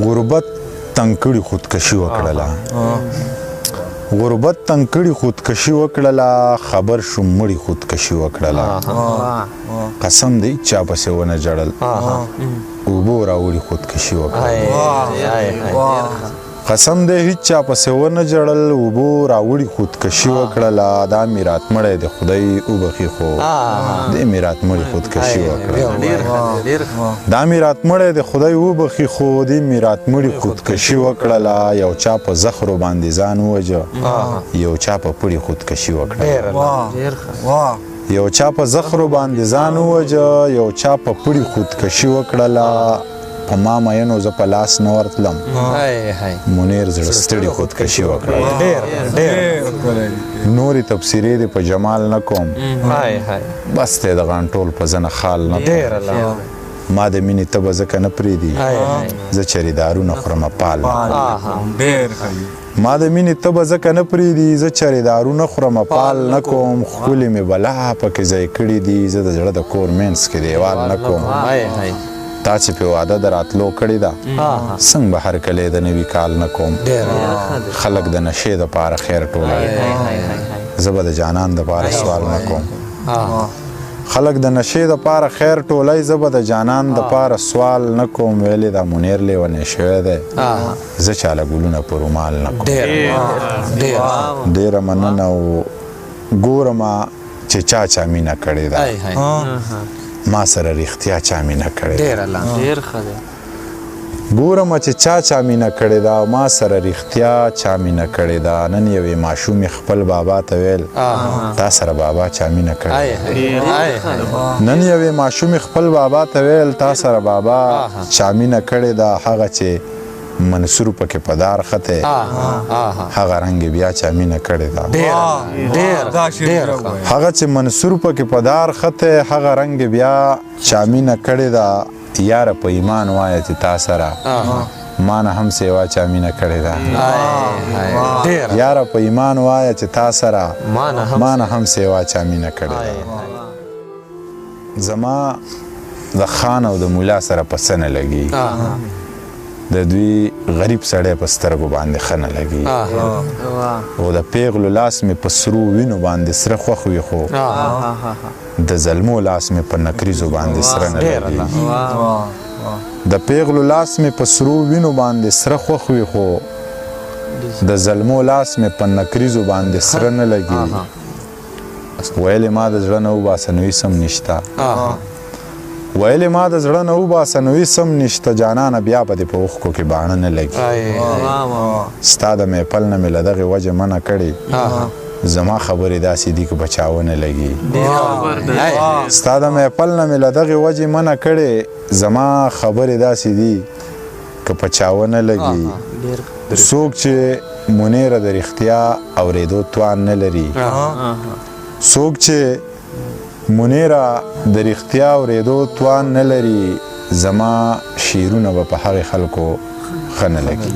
غربت تنګ کړي خودکشي وکړله، غربت تنګ کړي خودکشي وکړله، خبر شوم مړي خودکشي وکړله. قسم دی چا پسې ونه ژړل، اوبو راوړي خودکشي وکړله. قسم دی هیڅ چا پسې ونه ژړل، اوبو راوړي خودکشي وکړله. دا میرات مړی د خدای وبخي، خو دې میرات مړي خودکشي وکړله. دا میرات مړی د خدای وبخي، خو دې میرات مړي خودکشي وکړله. یو چا په زخرو باندې ځان ووژه، یو چا په پړي خودکشي وکړله. یو چا په زخرو باندې ځان ووژه، یو چا په پړي خودکشي وکړله. په ما مینو زه په لاس نه ورتلم، منیر زړه ستړي خودکشي وکړله. نورې تبصرې دې په جمال نه کوم، بس دی د غانټول په زنه خال نه کوم. ما د مینې تبه ځکه نه پرېږدي، زه چریدارونه خورمه پال نه کوم. ما د مینې تبه ځکه نه پرېږدي، زه چریدارونه خورمه پال نه کوم. ښکلي مې بلا پکې ځای کړي دي، زه د زړه د کور منځ کې دیوال نه کوم. تا چې په وعده د راتلو کړې ده، څنګه به هرکلی د نوي کال نه کوم. خلک د نشې دپاره خیر ټولوي، زه به د جانان دپاره سوال نه کوم. خلک د نشې دپاره خیر ټولی، زه به د جانان دپاره سوال نه کوم. ویلې دا منیر لیونی شوی دی، زه چاله ګلونه په رومال نه کوم. ډېره مننه. او ګورم چې چا چا مینه کړې ده، ما سره رښتیا چا مینه کړې ده. ګورم چې چا چا مینه کړې ده، ما سره رښتیا چا مینه کړې ده. نن یوې ماشومې خپل بابا ته ویل، تا سره بابا چا مینه کړې ده. نن یوې ماشومې خپل بابا ته ویل، تا سره بابا چا مینه کړې ده. هغه چې منصور پکې په دار خته، هغه رنګ بیا چا مینه کړې ده. هغه چې منصور پکې په دار خته، هغه رنګ بیا چا مینه کړې ده. یاره په ایمان وایه چې تا سره ما نه هم سیوا چا مینه کړې ده. یاره په ایمان وایه چې تا سره ما نه هم سیوا چا مینه کړې ده. زما د خان او د مولا سره په څه نه لګي، د دوی غریب سړی په سترګو باندې ښه نه لګي. او د پیغلو لاس مې په سرو وینو باندې سره خوښ وي، خو د زلمو لاس مې په نکریزو باندې سره نه لګي. د پیغلو لاس مې په سرو وینو باندې سره خوښ وي، خو د زلمو لاس مې په نکریزو باندې سره نه لګي. ویلې ما د زړه نه وباسه نو هیڅ هم نشته، ویلې ما د زړه نه وباسه نو هیڅ هم نشته. جانانه بیا به دې په اوښکو کې باڼه نه لګي. ستا د محفل نه مې له دغې وجې منع کړې، زما خبرې داسې دي که په چا ونه لګي. ستا د محفل نه مې له دغې وجې منع کړې، زما خبرې داسې دي که په چا ونه لګي. څوک چې منیره د رښتیا اورېدو توان نه لري، څوک چې منیره د رښتیا اورېدو توان نه لري، زما شعرونه به په هغې خلکو ښه نه لګي.